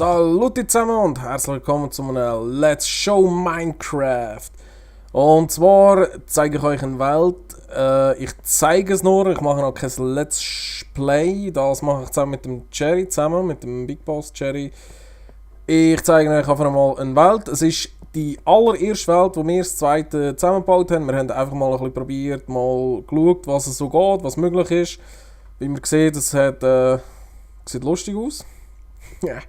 Salut zusammen und herzlich willkommen zu einem Let's Show Minecraft. Und zwar zeige ich euch eine Welt. Ich zeige es nur, ich mache noch kein Let's Play. Das mache ich zusammen mit dem Jerry, mit dem Big Boss Jerry. Ich zeige euch einfach mal eine Welt. Es ist die allererste Welt, die wir das zweite zusammengebaut haben. Wir haben einfach mal ein bisschen probiert, mal geschaut, was es so geht, was möglich ist. Wie man sieht, es sieht lustig aus. Ja.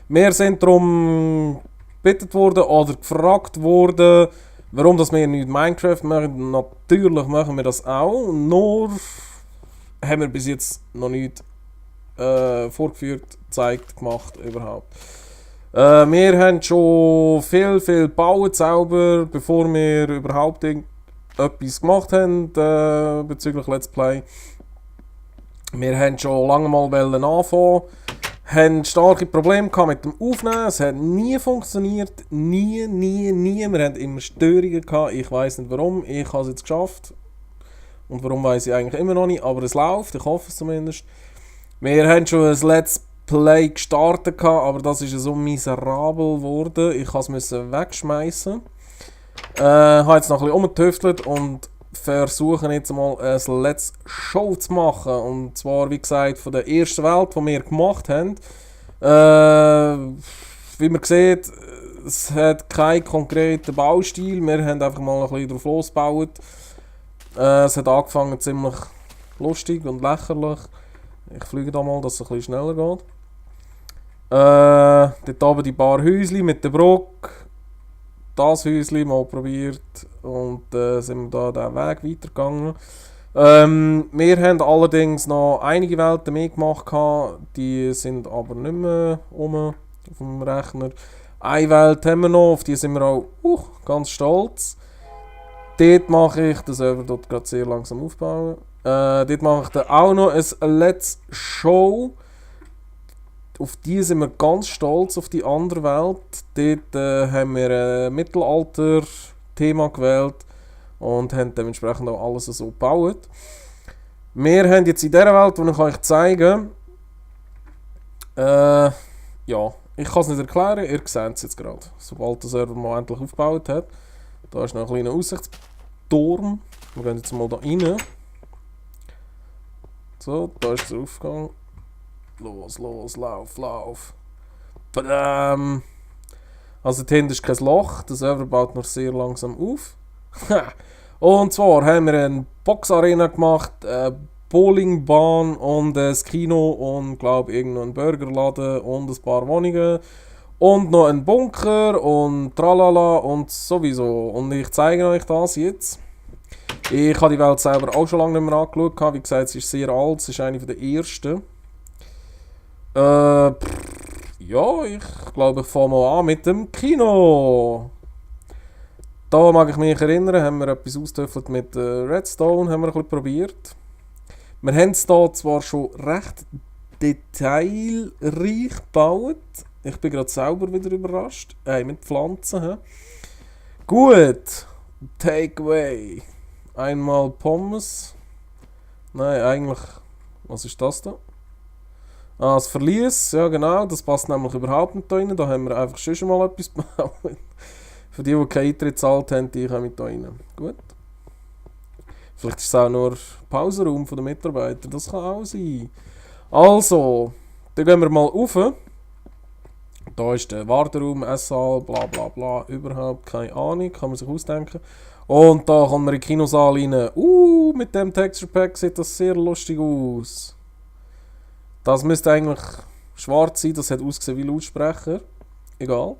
Wir sind darum gebeten worden oder gefragt worden, warum dass wir nicht Minecraft machen. Natürlich machen wir das auch, nur haben wir bis jetzt noch nicht vorgeführt, gezeigt, gemacht überhaupt. Wir haben schon viel gebaut selber, bevor wir überhaupt etwas gemacht haben bezüglich Let's Play. Wir haben schon lange mal anfangen, haben starke Probleme mit dem Aufnehmen, es hat nie funktioniert, nie. Wir hatten immer Störungen gehabt, ich weiß nicht warum, ich habe es jetzt geschafft. Und warum weiß ich eigentlich immer noch nicht, aber es läuft, ich hoffe es zumindest. Wir haben schon ein Let's Play gestartet gehabt, aber das ist so miserabel geworden, ich musste es wegschmeißen. Ich habe jetzt noch ein bisschen rumgetüftelt und versuchen jetzt mal ein Let's Show zu machen. Und zwar, wie gesagt, von der ersten Welt, die wir gemacht haben. Wie man sieht, es hat keinen konkreten Baustil. Wir haben einfach mal ein bisschen drauf losgebaut. Es hat angefangen ziemlich lustig und lächerlich. Ich fliege da mal, dass es ein bisschen schneller geht. Dort oben die paar Häuschen mit der Brücke. Das Häuschen mal probiert und sind wir da den Weg weitergegangen. Wir haben allerdings noch einige Welten mehr gemacht, die sind aber nicht mehr auf dem Rechner. Eine Welt haben wir noch, auf die sind wir auch ganz stolz. Dort mache ich, der Server dort gerade sehr langsam aufbauen. Dort mache ich dann auch noch ein Let's Show. Auf die sind wir ganz stolz, auf die andere Welt. Dort haben wir ein Mittelalter-Thema gewählt und haben dementsprechend auch alles so gebaut. Wir haben jetzt in dieser Welt, die ich euch zeigen kann, ich kann es nicht erklären, ihr seht es jetzt gerade. Sobald der Server mal endlich aufgebaut hat. Da ist noch ein kleiner Aussichtsturm. Wir gehen jetzt mal da rein. So, da ist der Aufgang. Los, lauf. Badam. Also hinten ist kein Loch, der Server baut noch sehr langsam auf. Und zwar haben wir eine Boxarena gemacht, eine Bowlingbahn und ein Kino und glaube irgendwo einen Burgerladen und ein paar Wohnungen. Und noch ein Bunker und tralala und sowieso. Und ich zeige euch das jetzt. Ich habe die Welt selber auch schon lange nicht mehr angeschaut. Wie gesagt, sie ist sehr alt, sie ist eine der ersten. Ja, ich glaube, ich fange mal an mit dem Kino. Da mag ich mich erinnern, haben wir etwas ausgetüftelt mit Redstone, haben wir ein bisschen probiert. Wir haben es hier zwar schon recht detailreich gebaut. Ich bin gerade selber wieder überrascht. Mit Pflanzen. He? Gut, Takeaway. Einmal Pommes. Nein, eigentlich, was ist das da? Das Verlies, ja genau, das passt nämlich überhaupt nicht da rein. Da haben wir einfach schon mal etwas gebaut. Für die keinen Eintritt gezahlt haben, die kommen da rein. Gut. Vielleicht ist es auch nur Pausenraum der Mitarbeiter, das kann auch sein. Also, dann gehen wir mal rauf. Da ist der Warteraum, Esssaal, bla bla bla, überhaupt keine Ahnung, kann man sich ausdenken. Und da kommen wir in den Kinosaal rein. Mit dem Texture Pack sieht das sehr lustig aus. Das müsste eigentlich schwarz sein, das hat ausgesehen wie Lautsprecher. Egal.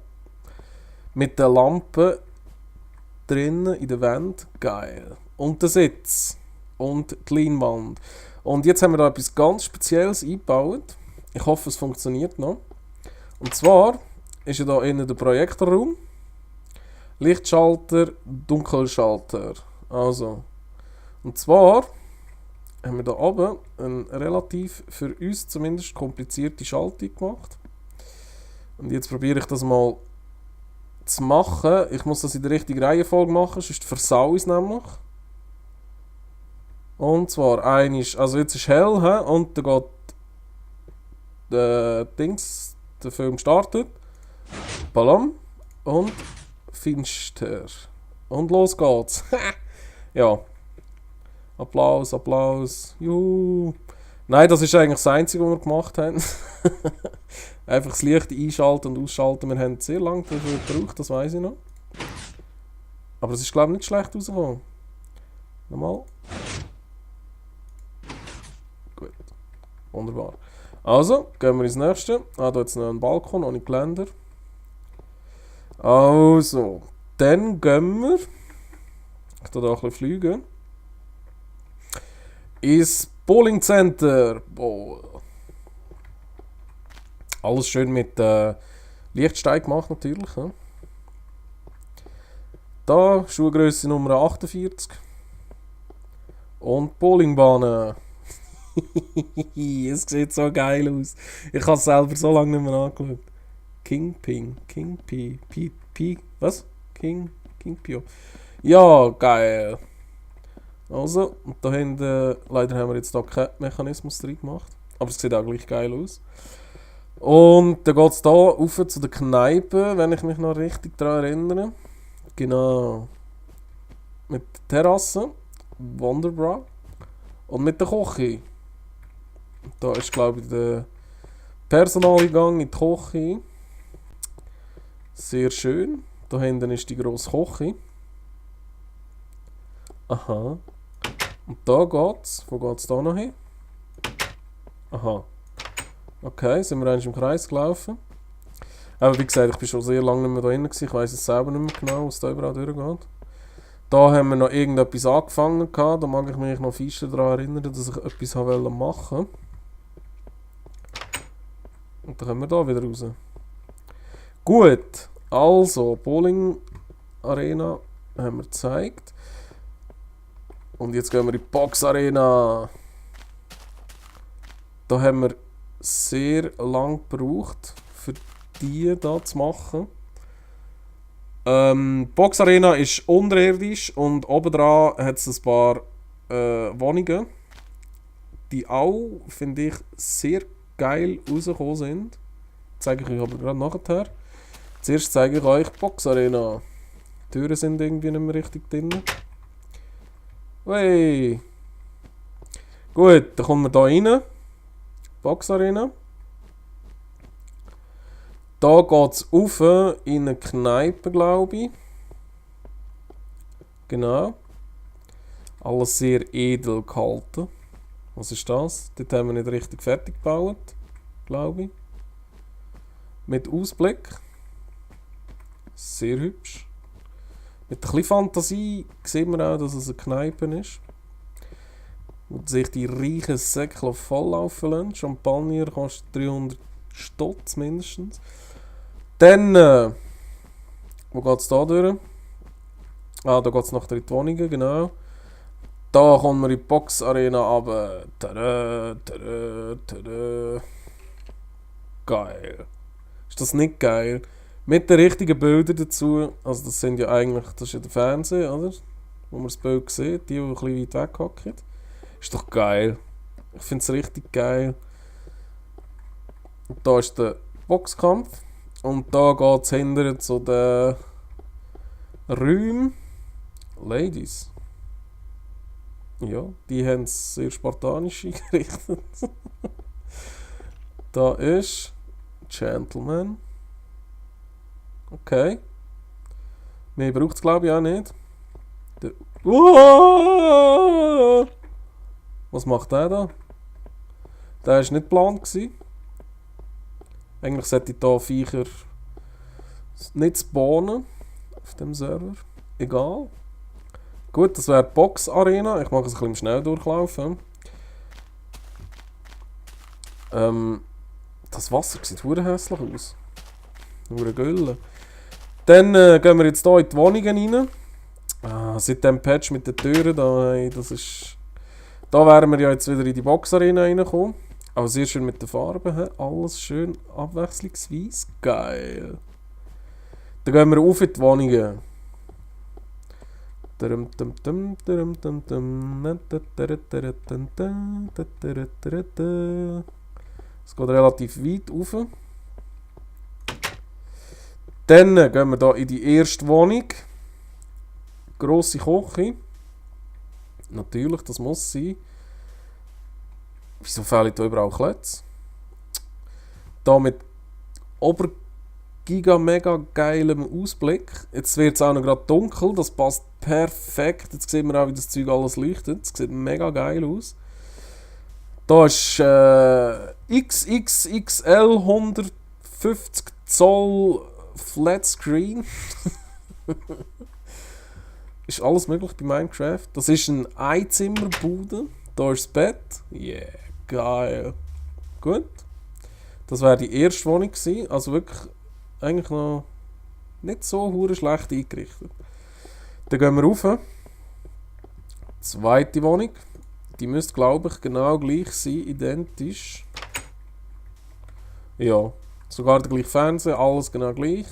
Mit der Lampe drinnen in der Wand. Geil. Und der Sitz. Und die Leinwand. Und jetzt haben wir da etwas ganz Spezielles eingebaut. Ich hoffe, es funktioniert noch. Und zwar ist ja da innen der Projektorraum. Lichtschalter, Dunkelschalter. Also. Und zwar haben wir da oben eine relativ, für uns zumindest, komplizierte Schaltung gemacht. Und jetzt probiere ich das mal zu machen. Ich muss das in der richtigen Reihenfolge machen, sonst versau ich es nämlich. Und zwar also jetzt ist hell, und dann geht Dings der Film startet. Ballon und finster. Und los geht's. Ja. Applaus, Applaus. Juhu. Nein, das ist eigentlich das Einzige, was wir gemacht haben. Einfach das Licht einschalten und ausschalten. Wir haben sehr lange dafür gebraucht, das weiß ich noch. Aber es ist, glaube ich, nicht schlecht rausgekommen. Nochmal. Gut. Wunderbar. Also, gehen wir ins nächste. Ah, da jetzt noch ein Balkon ohne Geländer. Also, dann gehen wir. Ich tue da ein bisschen fliegen. Ins Bowling Center. Oh. Alles schön mit Lichtstein gemacht natürlich. Ja. Da Schuhgröße Nummer 48. Und Bowlingbahnen. Es sieht so geil aus. Ich habe es selber so lange nicht mehr angeschaut. King P. Was? King Pio. Ja, geil. Also, und da hinten, leider haben wir jetzt hier keinen Mechanismus drin gemacht. Aber es sieht auch gleich geil aus. Und dann geht es hier rauf zu der Kneipe, wenn ich mich noch richtig daran erinnere. Genau. Mit der Terrasse, Wonderbra. Und mit der Küche. Da ist, glaube ich, der Personaleingang in die Küche. Sehr schön. Da hinten ist die grosse Küche. Aha. Und da geht's. Wo geht's da noch hin? Aha. Okay, sind wir eigentlich im Kreis gelaufen. Aber wie gesagt, ich bin schon sehr lange nicht mehr da drin gewesen. Ich weiss es selber nicht mehr genau, was da überall durchgeht. Da haben wir noch irgendetwas angefangen gehabt. Da mag ich mich noch fester daran erinnern, dass ich etwas machen wollte. Und dann kommen wir da wieder raus. Gut, also Bowling Arena haben wir gezeigt. Und jetzt gehen wir in die Box Arena. Da haben wir sehr lang gebraucht, für die hier zu machen. Die Box Arena ist unterirdisch und obendran hat es ein paar Wohnungen, die auch, finde ich, sehr geil rausgekommen sind. Das zeige ich euch aber gerade nachher. Zuerst zeige ich euch die Box Arena. Die Türen sind irgendwie nicht mehr richtig drin. Hey. Gut, dann kommen wir hier rein. Box Arena. Da geht es rauf in eine Kneipe, glaube ich. Genau. Alles sehr edel gehalten. Was ist das? Dort haben wir nicht richtig fertig gebaut, glaube ich. Mit Ausblick. Sehr hübsch. Mit ein bisschen Fantasie sieht man auch, dass es eine Kneipe ist. Wo sich die reichen Säckchen volllaufen lassen. Champagner kostet 300 Stutz mindestens. Dann, wo geht es da durch? Ah, da geht es nach in die Wohnungen, genau. Da kommen wir in die Box Arena runter. Tada, tada, tada. Geil. Ist das nicht geil? Mit den richtigen Bildern dazu. Also das sind ja eigentlich, das ist ja der Fernseher, oder? Wo man das Bild sieht, die ein bisschen weit weg hocken. Ist doch geil. Ich finde es richtig geil. Und da ist der Boxkampf. Und da geht es hinterher zu den Räumen. Ladies. Ja, die haben es sehr spartanisch eingerichtet. Da ist Gentleman. Okay. Mehr braucht es, glaube ich, auch nicht. Was macht der da? Der war nicht geplant. Eigentlich sollte ich hier Viecher nicht spawnen auf dem Server. Egal. Gut, das wäre die Box Arena. Ich mache es ein bisschen schnell durchlaufen. Das Wasser sieht verdammt hässlich aus. Nur eine Gülle. Dann gehen wir jetzt hier in die Wohnungen rein. Ah, seit dem Patch mit den Türen, das ist... Da wären wir ja jetzt wieder in die Box Arena reingekommen. Aber sehr schön mit den Farben. Alles schön abwechslungsweise. Geil. Dann gehen wir auf in die Wohnungen. Es geht relativ weit rauf. Dann gehen wir hier in die erste Wohnung. Grosse Küche. Natürlich, das muss sein. Wieso fehlen hier überall Klötze? Hier mit mega geilem Ausblick. Jetzt wird es auch noch gerade dunkel, das passt perfekt. Jetzt sehen wir auch, wie das Zeug alles leuchtet. Es sieht mega geil aus. Da ist XXXL 150 Zoll Flat Screen. Ist alles möglich bei Minecraft. Das ist eine Einzimmerbude. Da ist das Bett. Yeah, geil. Gut. Das wäre die erste Wohnung gewesen. Also wirklich eigentlich noch nicht so hure schlecht eingerichtet. Dann gehen wir rauf. Zweite Wohnung. Die müsste, glaube ich, genau gleich sein, identisch. Ja, sogar der gleiche Fernseher, alles genau gleich.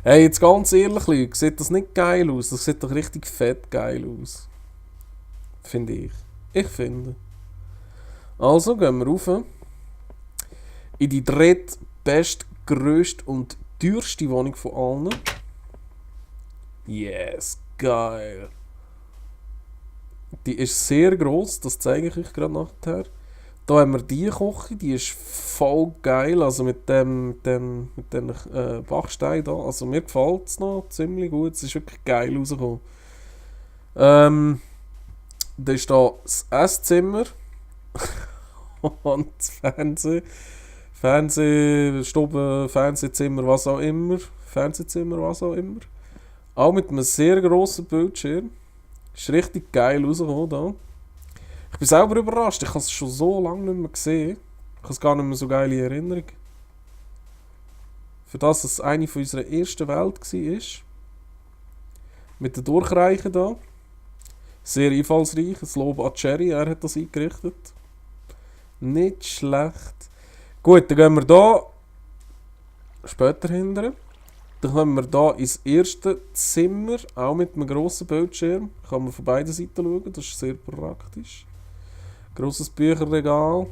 Hey, jetzt ganz ehrlich, Leute, sieht das nicht geil aus? Das sieht doch richtig fett geil aus. Finde ich. Ich finde. Also gehen wir rauf. In die drittbeste, grösste und teuerste Wohnung von allen. Yes, geil. Die ist sehr gross, das zeige ich euch gerade nachher. Da haben wir die Küche, die ist voll geil, also mit dem Backstein da. Also mir gefällt es noch ziemlich gut, es ist wirklich geil rausgekommen. Da ist da das Esszimmer und das Fernsehstube, Fernsehzimmer, was auch immer. Fernsehzimmer, was auch immer. Auch mit einem sehr grossen Bildschirm. Ist richtig geil rausgekommen da. Ich bin selber überrascht, ich habe es schon so lange nicht mehr gesehen. Ich habe es gar nicht mehr so geile Erinnerung. Für das es eine von unserer ersten Welt war. Mit den Durchreichen da. Sehr einfallsreich, ein Lob an Cherry, er hat das eingerichtet. Nicht schlecht. Gut, dann gehen wir hier später hinterher. Dann kommen wir hier ins erste Zimmer, auch mit einem grossen Bildschirm. Kann man von beiden Seiten schauen, das ist sehr praktisch. Grosses Bücherregal.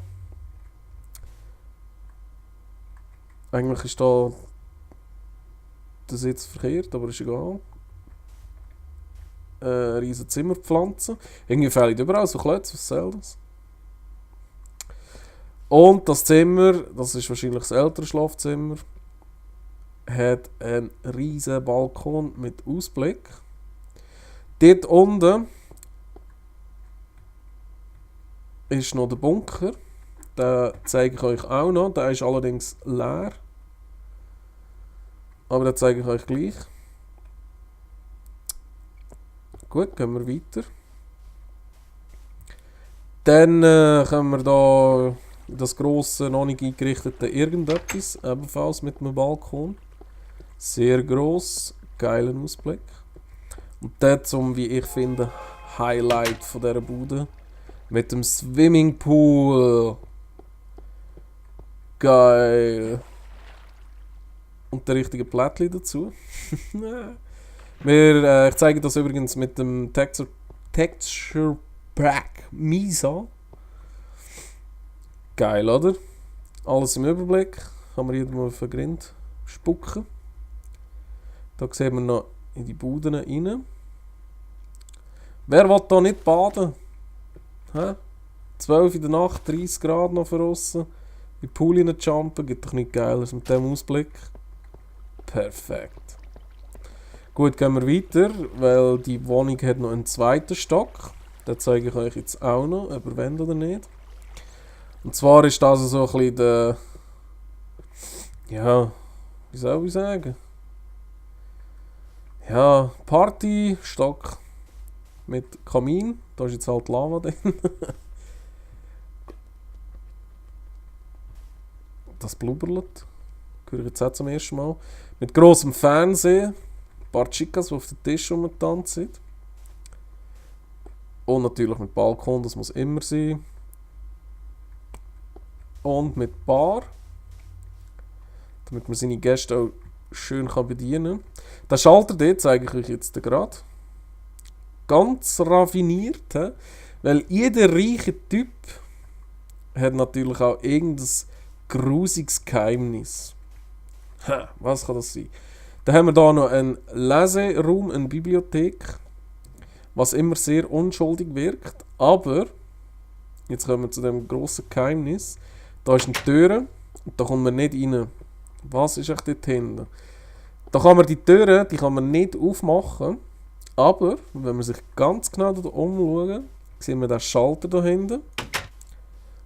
Eigentlich ist da der Sitz verkehrt, aber ist egal. Riesen Zimmerpflanzen. Irgendwie fehlen überall so Klötze, was soll das? Und das Zimmer, das ist wahrscheinlich das ältere Schlafzimmer, hat einen riesen Balkon mit Ausblick. Dort unten ist noch der Bunker. Den zeige ich euch auch noch. Der ist allerdings leer. Aber den zeige ich euch gleich. Gut, gehen wir weiter. Dann kommen wir da in das grosse, noch nicht eingerichtete irgendetwas, ebenfalls mit einem Balkon. Sehr gross, geilen Ausblick. Und dann zum, wie ich finde, Highlight von dieser Bude. Mit dem Swimmingpool. Geil. Und der richtige Plättchen dazu. Ich zeige das übrigens mit dem Texture Pack Misa. Geil, oder? Alles im Überblick. Kann man jedem auf den Grind spucken. Da sehen wir noch in die Buden rein. Wer will da nicht baden? Hä? 12 in der Nacht, 30 Grad noch von aussen. In den Pool jumpen, gibt doch nicht geiles mit dem Ausblick. Perfekt. Gut, gehen wir weiter, weil die Wohnung hat noch einen zweiten Stock. Den zeige ich euch jetzt auch noch, ob ihr wollt oder nicht. Und zwar ist das so ein bisschen der... Ja, wie soll ich sagen? Ja, Partystock mit Kamin. Da ist jetzt halt Lava drin. Das blubbert. Höre ich jetzt auch zum ersten Mal. Mit grossem Fernsehen. Ein paar Chicas, die auf den Tisch rumgetanzt sind. Und natürlich mit Balkon, das muss immer sein. Und mit Bar. Damit man seine Gäste auch schön bedienen kann. Den Schalter dort zeige ich euch jetzt gerade. Ganz raffiniert, he? Weil jeder reiche Typ hat natürlich auch irgendein grusiges Geheimnis. Was kann das sein? Dann haben wir da noch einen Leseraum, eine Bibliothek, was immer sehr unschuldig wirkt. Aber, jetzt kommen wir zu dem grossen Geheimnis. Da ist eine Tür und da kommt man nicht rein. Was ist echt dort hinten? Da kann man die Türen, die kann man nicht aufmachen. Aber, wenn man sich ganz genau da umschaut, sehen wir den Schalter da hinten.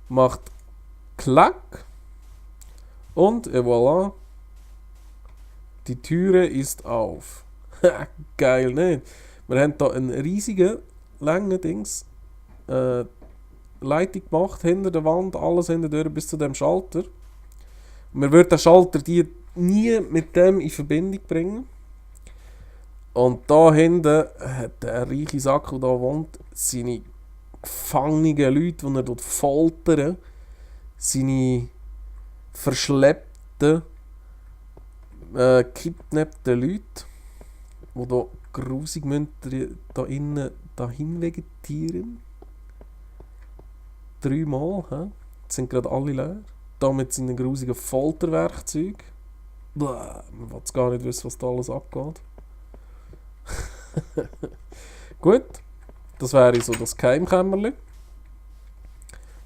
Macht Klack. Und voilà. Die Türe ist auf. Geil, nicht? Wir haben hier einen riesigen, langen Dings. Leitung gemacht, hinter der Wand, alles hinter der Tür bis zu dem Schalter. Und wir würden den Schalter die nie mit dem in Verbindung bringen. Und da hinten hat der reiche Sack, der da wohnt, seine gefangenen Leute, die er dort foltern, seine verschleppten, gekidnappten Leute, die da grusig da innen dahin vegetieren. 3 Mal, jetzt sind gerade alle leer. Da mit seinen grusigen Folterwerkzeugen. Man will gar nicht wissen, was da alles abgeht. Gut, das wäre so das Geheimkämmerli.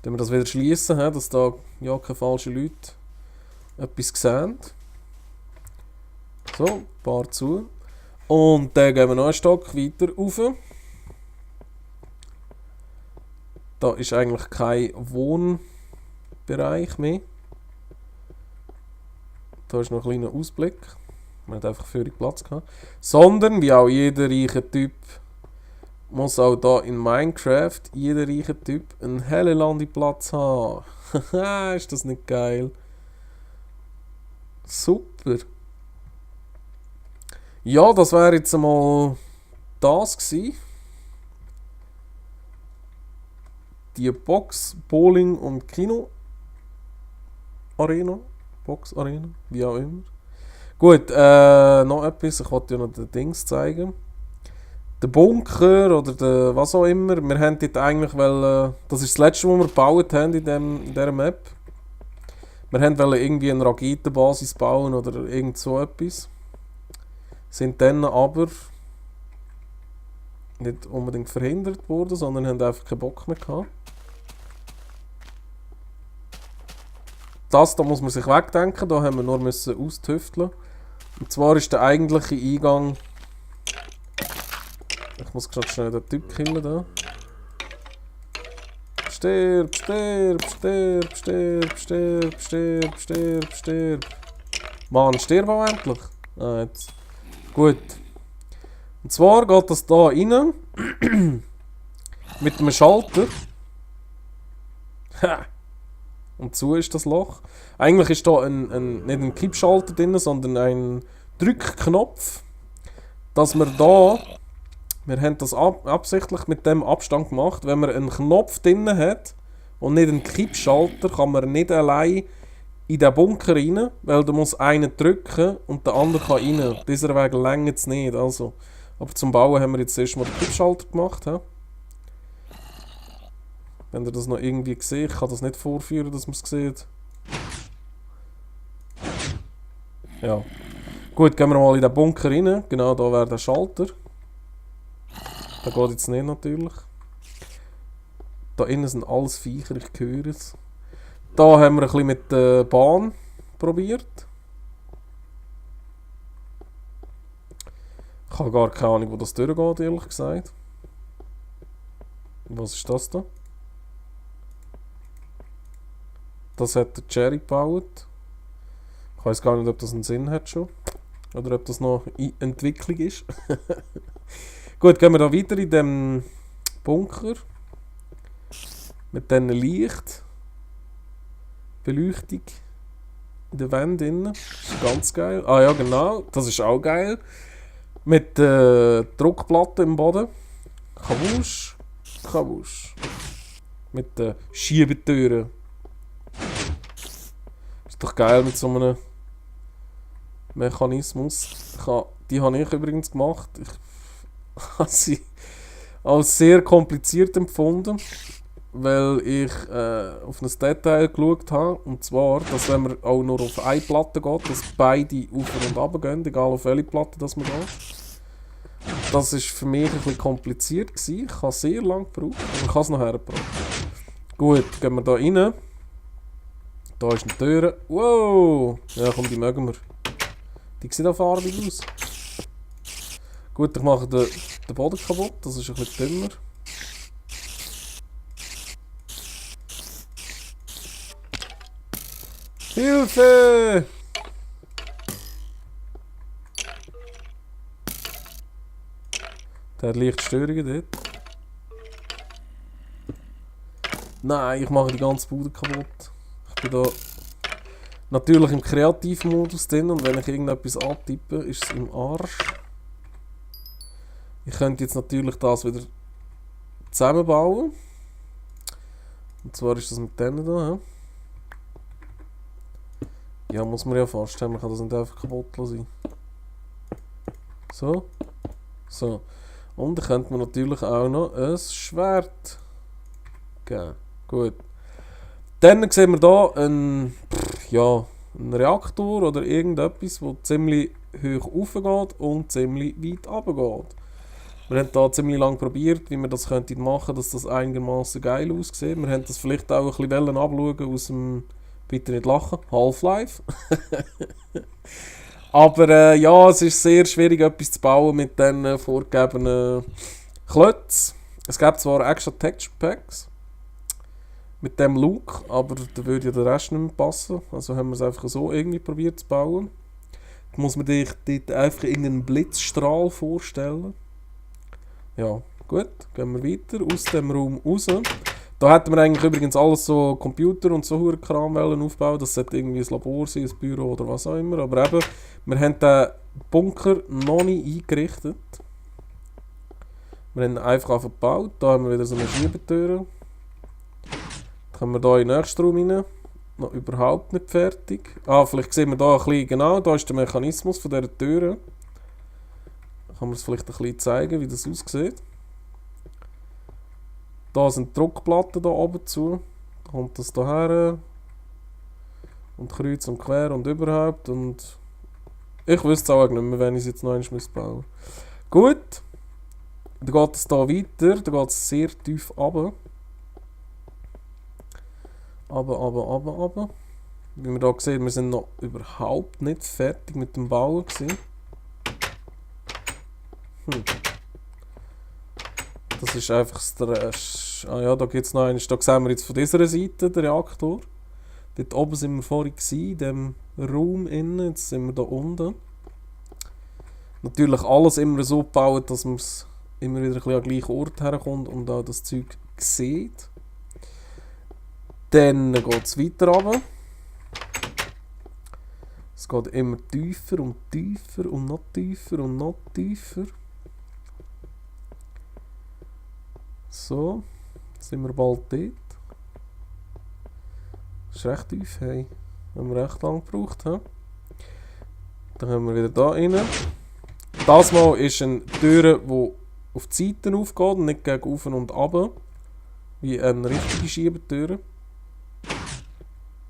Wenn wir das wieder schließen, dass da ja keine falschen Leute etwas sehen. So, ein paar zu. Und dann gehen wir noch einen Stock weiter rauf. Da ist eigentlich kein Wohnbereich mehr. Da ist noch ein kleiner Ausblick. Man hat einfach völlig Platz gehabt. Sondern, wie auch jeder reiche Typ, muss auch da in Minecraft jeder reiche Typ einen hellen Landeplatz haben. Haha, ist das nicht geil? Super. Ja, das wäre jetzt einmal das gewesen. Die Box, Bowling und Kino Arena. Box Arena, wie auch immer. Gut, noch etwas. Ich wollte ja noch den Dings zeigen. Der Bunker oder der was auch immer. Wir haben dort eigentlich, das ist das letzte, was wir gebaut haben in dieser Map. Wir wollten irgendwie eine Raketenbasis bauen oder irgend so etwas. Sind dann aber nicht unbedingt verhindert worden, sondern haben einfach keinen Bock mehr gehabt. Das da muss man sich wegdenken, da haben wir nur müssen austüfteln. Und zwar ist der eigentliche Eingang. Ich muss gerade schnell den Typ killen da. Stirb, stirb, stirb, stirb, stirb, stirb, stirb, stirb. Mann, stirb auch endlich. Ah, jetzt. Gut. Und zwar geht das da rein. Mit einem Schalter. Ha! Und zu ist das Loch. Eigentlich ist da nicht ein Kippschalter drin, sondern ein Drückknopf. Dass wir haben das absichtlich mit dem Abstand gemacht. Wenn man einen Knopf drin hat und nicht einen Kippschalter, kann man nicht allein in den Bunker rein, weil da muss einer drücken und der andere kann rein. Dieser Weg reicht es nicht. Also. Aber zum Bauen haben wir jetzt erstmal den Kippschalter gemacht. He? Wenn ihr das noch irgendwie seht, ich kann das nicht vorführen, dass man es sieht. Ja. Gut, gehen wir mal in den Bunker rein. Genau, da wäre der Schalter. Da geht jetzt nicht natürlich. Da innen sind alles Viecher, ich höre es. Da haben wir ein bisschen mit der Bahn probiert. Ich habe gar keine Ahnung, wo das durchgeht, ehrlich gesagt. Was ist das da? Das hat der Jerry gebaut. Ich weiß gar nicht, ob das einen Sinn hat schon. Oder ob das noch in Entwicklung ist. Gut, gehen wir da weiter in dem Bunker. Mit diesen Licht. Beleuchtung in der Wand innen. Das ist ganz geil. Ah ja, genau. Das ist auch geil. Mit der Druckplatte im Boden. Kawusch. Kawusch. Mit den Schiebetüren. Ist doch geil mit so einem Mechanismus. Die habe ich übrigens gemacht. Ich habe sie als sehr kompliziert empfunden. weil ich auf ein Detail geschaut habe. Und zwar, dass wenn man auch nur auf eine Platte geht, dass beide auf und runter gehen, egal auf welche Platte das man geht. Das war für mich ein bisschen kompliziert gewesen. Ich habe sehr lange gebraucht, aber ich habe es noch hergebracht. Gut, gehen wir da rein. Da ist eine Tür. Wow! Ja komm, die mögen wir. Die sieht auch farbig aus. Gut, ich mache den Boden kaputt, das ist ein bisschen dümmer. Hilfe! Der hat leicht Störungen dort. Nein, ich mache die ganze Bude kaputt. Ich bin da natürlich im Kreativmodus drin und wenn ich irgendetwas antippe, ist es im Arsch. Ich könnte jetzt natürlich das wieder zusammenbauen. Und zwar ist das mit denen da. Ja, muss man ja fast haben, man kann das nicht einfach kaputt lassen. So. So. Und dann könnte man natürlich auch noch ein Schwert geben. Gut. Dann sehen wir hier einen Reaktor oder irgendetwas, das ziemlich hoch rauf geht und ziemlich weit runter geht. Wir haben hier ziemlich lange probiert, wie wir das machen könnten, dass das einigermaßen geil aussieht. Wir haben das vielleicht auch ein bisschen abschauen aus dem, bitte nicht lachen, Half-Life. Aber ja, es ist sehr schwierig, etwas zu bauen mit den vorgegebenen Klötzen. Es gibt zwar extra Texture Packs mit dem Look, aber da würde ja der Rest nicht mehr passen. Also haben wir es einfach so irgendwie probiert zu bauen. Da muss man sich dort einfach irgendeinen Blitzstrahl vorstellen. Ja, gut, gehen wir weiter aus dem Raum raus. Da hätten wir eigentlich übrigens alles so Computer und so Kram aufbauen. Das sollte irgendwie ein Labor sein, ein Büro oder was auch immer. Aber eben, wir haben den Bunker noch nicht eingerichtet. Wir haben ihn einfach gebaut. Da haben wir wieder so eine Schiebetür. Dann können wir hier in den nächsten Raum rein. Noch überhaupt nicht fertig. Ah, vielleicht sehen wir hier ein bisschen, genau, da ist der Mechanismus von dieser Tür. Da kann man es vielleicht ein bisschen zeigen, wie das aussieht. Da sind Druckplatten da oben zu. Da kommt das hierher. Und kreuz und quer und überhaupt. Und ich wüsste es auch nicht mehr, wenn ich es jetzt noch einmal bauen muss. Gut. Dann geht es hier weiter. Da geht es sehr tief runter. Aber. Wie wir hier sehen, wir sind noch überhaupt nicht fertig mit dem Bauen gewesen. Das ist einfach Stress. Ah ja, da gibt es noch eines. Da sehen wir jetzt von dieser Seite den Reaktor. Dort oben sind wir vorhin gewesen, in diesem Raum innen. Jetzt sind wir da unten. Natürlich alles immer so gebaut, dass man es immer wieder ein bisschen an den gleichen Ort herkommt und auch das Zeug sieht. Dann geht es weiter runter. Es geht immer tiefer und tiefer und noch tiefer und noch tiefer. So, sind wir bald dort. Das ist recht tief, hey. Haben wir recht lange gebraucht. He? Dann haben wir wieder da rein. Das Mal ist eine Tür, die auf die Seiten aufgeht und nicht gegen auf und runter. Wie eine richtige Schiebetür.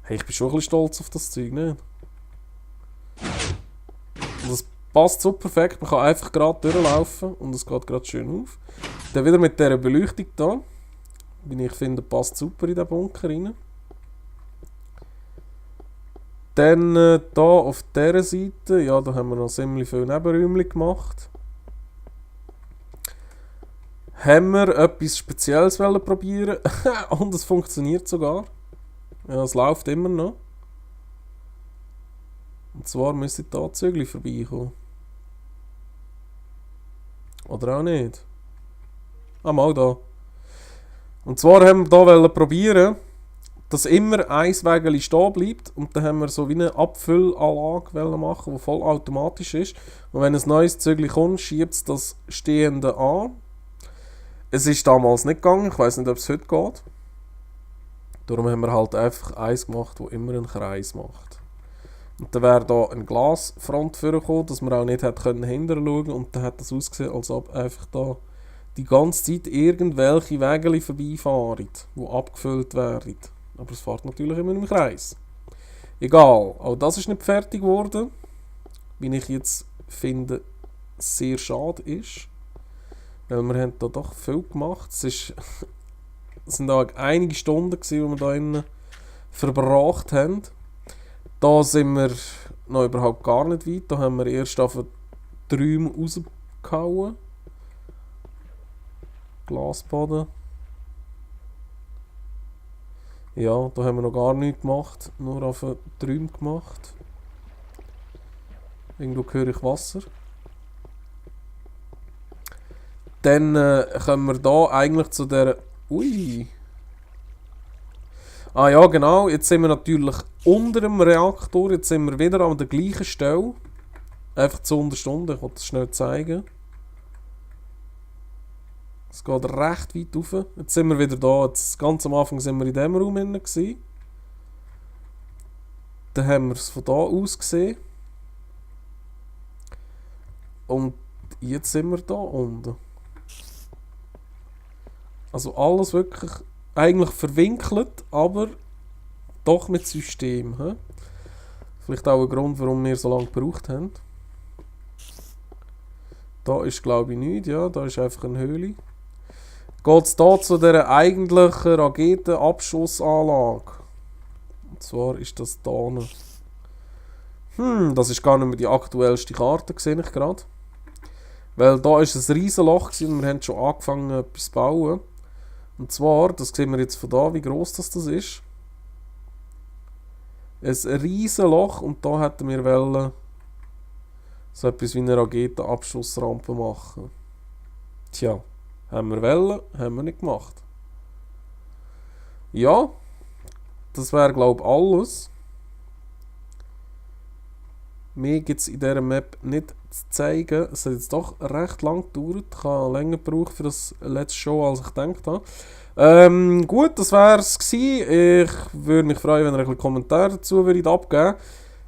Hey, ich bin schon ein bisschen stolz auf das Zeug, ne? Und das passt so perfekt, man kann einfach gerade durchlaufen und es geht gerade schön auf. Dann wieder mit dieser Beleuchtung da, wie ich finde, passt super in den Bunker rein. Dann hier auf dieser Seite, ja, da haben wir noch ziemlich viele Nebenräume gemacht. Haben wir etwas Spezielles probieren und es funktioniert sogar. Ja, es läuft immer noch. Und zwar müsste da Zügel vorbeikommen. Oder auch nicht. Ah, mal da. Und zwar haben wir hier probieren, dass immer ein Wägeli stehen bleibt. Und dann haben wir so wie eine Abfüllanlage machen, die vollautomatisch ist. Und wenn ein neues Zügel kommt, schiebt es das Stehende an. Es ist damals nicht gegangen, ich weiß nicht, ob es heute geht. Darum haben wir halt einfach eins gemacht, das immer einen Kreis macht. Und dann wäre da eine Glasfront vorgekommen, dass man auch nicht hätte hinterher schauen können. Und dann hat das ausgesehen, als ob einfach da die ganze Zeit irgendwelche Wege vorbeifahren, die abgefüllt werden. Aber es fährt natürlich immer im Kreis. Egal, auch das ist nicht fertig geworden. Wie ich jetzt finde, sehr schade ist. Weil wir haben da doch viel gemacht. Es sind auch einige Stunden gewesen, die wir da innen verbracht haben. Da sind wir noch überhaupt gar nicht weit. Da haben wir erst auf die Räume rausgehauen. Glasboden. Ja, da haben wir noch gar nichts gemacht. Nur auf die Räume gemacht. Irgendwo höre ich Wasser. Dann kommen wir da eigentlich zu der... Ui! Ah ja, genau. Jetzt sind wir natürlich unter dem Reaktor. Jetzt sind wir wieder an der gleichen Stelle. Einfach zu Unterstunden. Ich wollte das schnell zeigen. Es geht recht weit rauf. Jetzt sind wir wieder da. Jetzt, ganz am Anfang sind wir in diesem Raum drin. Dann haben wir es von da aus gesehen. Und jetzt sind wir da unten. Also alles wirklich eigentlich verwinkelt, aber doch mit System. He? Vielleicht auch ein Grund, warum wir so lange gebraucht haben. Da ist glaube ich nichts, ja, da ist einfach eine Höhle. Geht es hier zu dieser eigentlichen Raketenabschussanlage. Und zwar ist das da noch. Das ist gar nicht mehr die aktuellste Karte, sehe ich gerade. Weil da ist ein riesen Loch und wir haben schon angefangen etwas zu bauen. Und zwar, das sehen wir jetzt von da, wie gross das ist. Ein riesen Loch und da hätten wir wollen so etwas wie eine Raketenabschussrampe machen. Tja, haben wir wollen, haben wir nicht gemacht. Ja, das wäre glaube ich alles. Mehr gibt es in dieser Map nicht zu zeigen. Es hat jetzt doch recht lang gedauert. Ich habe länger gebraucht für das letzte Show, als ich gedacht habe. Gut, das wäre es gewesen. Ich würde mich freuen, wenn ihr einen Kommentar dazu abgeben würdet.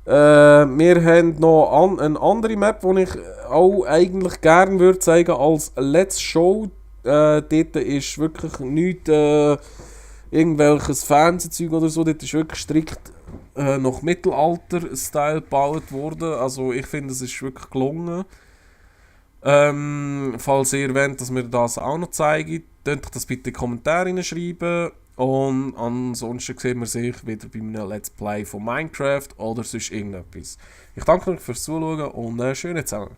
Wir haben noch eine andere Map, die ich auch eigentlich gerne würde zeigen als letzte Show. Dort ist wirklich nichts, irgendwelches Fernsehzeug oder so. Dort ist wirklich strikt nach Mittelalter-Style gebaut worden. Also ich finde, es ist wirklich gelungen. Falls ihr wollt, dass wir das auch noch zeigen, könnt ihr das bitte in die Kommentare schreiben. Und ansonsten sehen wir sich wieder bei einem Let's Play von Minecraft oder sonst irgendetwas. Ich danke euch fürs Zuschauen und schöne Zeit.